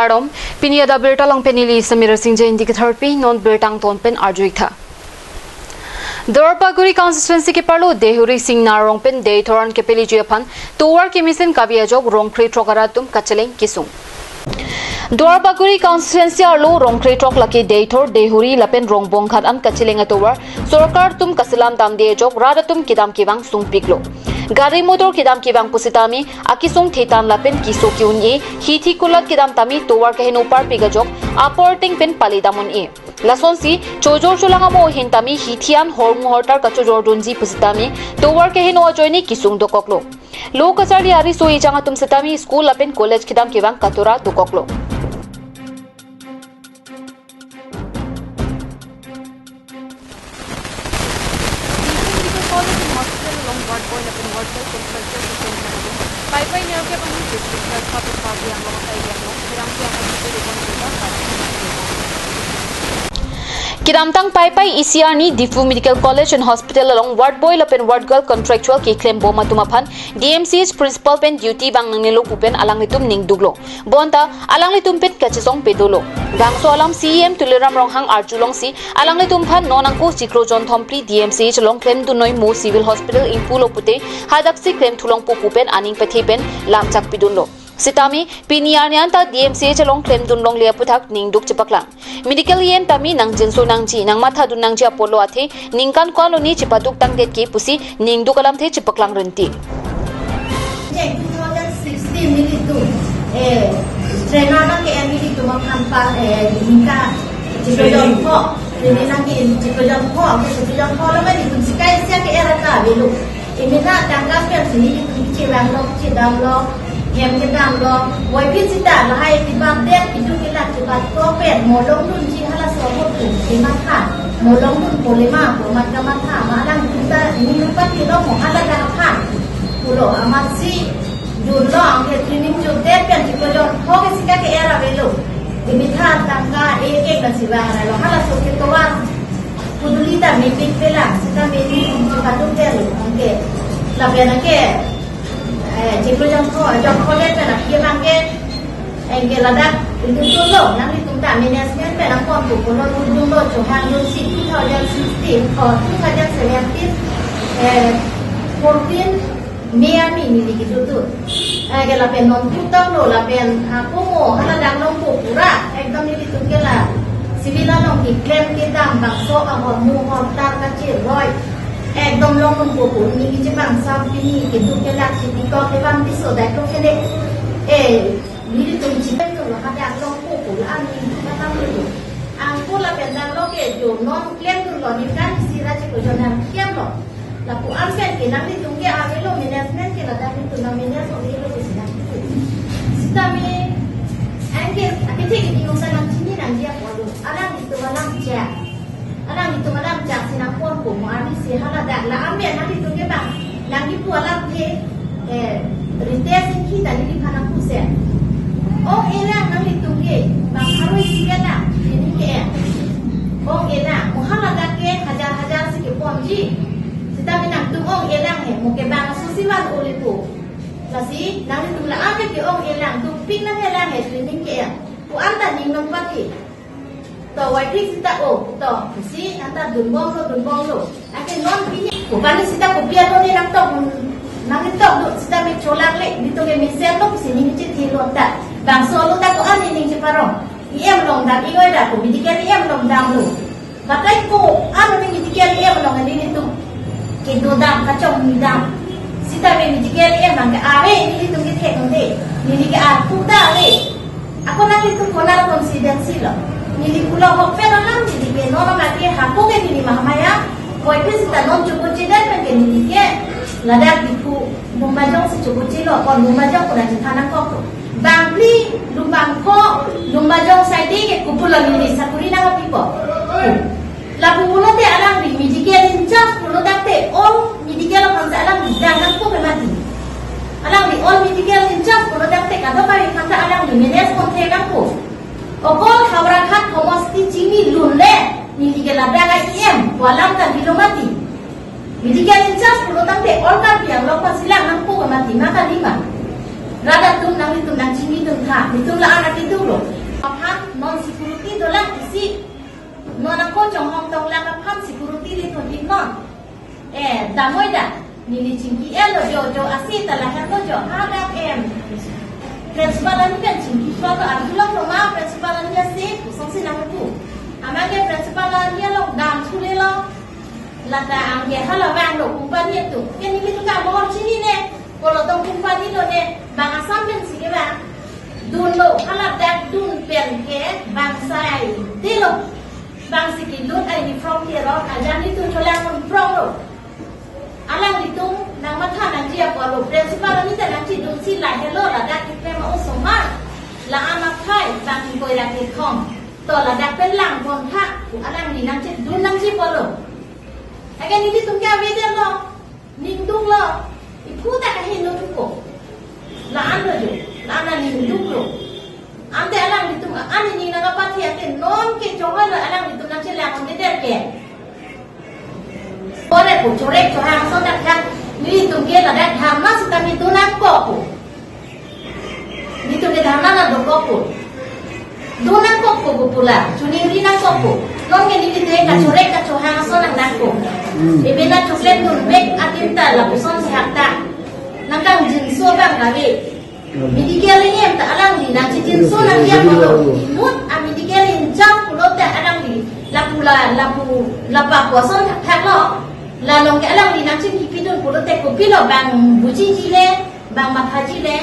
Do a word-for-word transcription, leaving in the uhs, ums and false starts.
Kardom, pini adap birta along pen neli Samira Singh Jain dikitharpi, non birta angton pen arju-ik tha. Duarbagori constituency keparlo Dehuri Singnar Rongpen Deithor an kepeli jui aphan tovar kemesen kabi ajok rong krethrok arat atum kacheleng kesung. Duarbagori constituency arlo rong krethrok lake Deithor, Dehuri lapen Rongbonghat an kacheleng atovar sorkar atum kaselam damde ajok rat atum kedam kevang sungpiklo. Gari motor kedam kevang pusitame akesung thetan lapen keso ke-un-e, hithi kulat kedam tame tovar keheno parpik ajok apor ateng pen pale dam un-e. Lasonsi chojor cholang amo ahin tame hithi an hormu hortar kachojordunji pusitame tovar keheno ajoine kesung dokoklo. Lo kacharli ariso ejang atum sitame school lapen college kedam kevang katora dokoklo. Medical College and Hospital along ward boy lapen ward girl contractual system paipai nerkep ani district health officer Biang Long Sai Biang Long Biang Biang Long Kedamtang paipai isi arni Diphu Medical College and Hospital along ward boy lapen ward girl contractual keklembom atum aphan D M C H principal pen duty vang nangnelo pu pen alanglitum ningduklo. Bonta alanglitum pen kachesong pedolo. Bangso alam C E M Tuliram Ronghang arjulongsi alanglitum aphan non angko chiklo jonthom phli D M C H along klemdunnoi mo Civil Hospital ingpulo pute hadaksi klemthulongpo pu pen aning pathe pen lamchak pidunlo. Sitame pini arni anta D M C H along klemdunlongle aputhak ningduk chepaklang. Medical E N tame nangjinso nangji, nangmathadun nangji apotlo athe ningkan ko-an lone chepaduk tangdet ke pusi ningduk alamthe chepaklang rinti. Two thousand sixteen nelitum, eh, trainer nangke-en nelitum aphan pa, eh, ningkan chiklo jon pho, trainer nangke chiklo jon pho, chiklo jon pho lo ma nelitum sikai sia ke era ka avelo. Emena tangka pen si nelitum kechevanglo, kechedamlo, hem kedamlo, boipi sita lahai tibat det, keduk kelak tibat ko pen, mo longdunji halaso ahut atum kematha, mo longdunpo le ma, komat kamatha, ma alangtum ta ningkan pati lo mo hala dak aphan. Pulo amatsi dunlo, anke training chutdet pen chiklo jon pho ke sika ke era avelo. Emena tangka ek ek nasi vang lo, halaso ketovar kuduli ta mepik pelang, sita mepik chepatu pelo, anke lapen anke, eh, chiklo jon pho, jon pho det pen aphi abang ke, anke ladak itu tulo, nanglitum ta management pen angkon pu pulo, dun dunlo, chohang dunsi two thousand sixteen, oh, two thousand seventeen, eh, fourteen, May arni neli kedodun. Eh, ke lapen non tutang lo, lapen, ah, komo, hala dang longpo pura. Ekdom nelitum ke la civil along keklem kedam bangso ahormu hortar kachiroi. Ekdom long longpo pu, neli kechebang sam pini keduk kelak si dikok ke bang piso dai to kene. Eh, nelitum chipeng lo, hala dang longpo pu, la nelitum katam lo. Angko lapen dang lo ke jo non klemdunlo, ningkan isi ra chiklo jon nangklemlo. Lapu-an pen ke nanglitum ke avelo management ke ladak nelitum nang manage avelo ke si nang. Sitame anke akethe ke nelitum ta nangchini nangji apotlo. Alanglitum alam chak. Alanglitum alam chak si nangponpo mo arni si hala dak la-an pen nanglitum ke bang nangkipu alamthe, eh, Ritesh Enghi ta neliphan nangpu se. Ong elang nanglitum ke bang arui si kelang, ini ke. Ong elang, mo hala dak ke hajar hajar si keponji. Sitame nangtum ong elang he, mo ke bang aso si van ole pu. Lasi, nanglitum la-an ke ong elang, dopik nang elang he, training ke ya. Pu anta ning nang pati. To, wai thik sita o, to, si, anta dunbomlo, dunbomlo. Anke non pini, pu pani sita kopi alo ne nangtok, nangtok do, sita me cholak le, nelitum ke mesen lo, si ning chethi lo ta. Bangso lo ta ko-an ning cheparong. E M longdam, ingoi da ko, medical E M longdamlo. Batai ko-an medical E M along nelitum kedodam kachongdam. Sitame medical E M abang ke ave nelitum kethek un-e. Neli ke arpu ta ave. Ako nanglitum konat constituency lo. Neli pulo hok pen alam neli ke non amat ke hako ke neli Mahamaya. Boipi sita non chokoche det pen ke neli ke ladak Diphu Lumbajong si chokochelo, kon Lumbajong konat chethan nangkok. Bangphli, Lumbangpho, Lumbajong side ke kopulo neli sakuri nangpipo. Lapu pulote alangli medical in charge pulo dakte all medical aphan si alangli dang nangpo ke mati. Alangli all medical in charge pulo dakte kadokave aphan ta alangli manage konthe nangpo. Okol Howraghat homosti chini lunle neli ke ladak E M pu alam ta bilo mati. Medical in charge pulo tangte all Karbi Anglong aphan si lang nangpo ke mati, ma kali ma. Rat atum nang, itum nangchinidun tha, itum la-an atum dolo. Aphan non security dolang isi. Non ako chonghong tonglang aphan security ilitum iknon. Eh, damoi da. Neli chingki-etlo jo, jo ase ta lahenlo jo. Ha dak em. Principal arni pen chingki-etlo, arjulonglo ma principal arni ase, kosonsi nangpu. Amat ke principal arni along dam thulelo. Lata anke hala vanglo company atum. Ke nelitum ke amor chinine. Kolo tong company lone, bang Assam pensi ke bang. Dunlo, hala dak dun pen ke bang sai delo. Bangsi kedun ai uniform kerok, ajang nelitum cholang unpronglo. Alanglitum nangmatha nangji apotlo, principal arni ta nangchidunsi lahelo, ladak keklem osomar. La-an aphai bang ingkoi ra kethom. To ladak pen langpon tha, alangli nangchidun nangji apotlo. Again, nelitum ke avedetlo. Ningdunglo, iphu ta kaheno thupo. La-anlo jo, la-an aningdunglo. Ante alanglitum, an ining nangkapathe ante non ke chonghoi lo alanglitum nangchelang un'edet ke. Pore po, chorek chohang ason thakthak, nelitum ke ladak dharma sitame dun nangkokpo. Nelitum ke dharma nangdokokpo. Dun nangkokpo pupula, choningri nangkokpo. Non ke nelitum ke kachorek kachohang ason nangdakpo. Hmm. Ibe nangchoklem dunvek adim ta lapuson si hak ta. Nangkangjinso abang lagi. Hmm. Medical ingem ta alangli nangchijinso nangji apotlo. Inut a medical injam pulote alangli lapu la, lapu lapu ason thakthaklo. La along ke alangli nangchingkipidun pulote kopilo bang bujiji le. Bang mathaji le.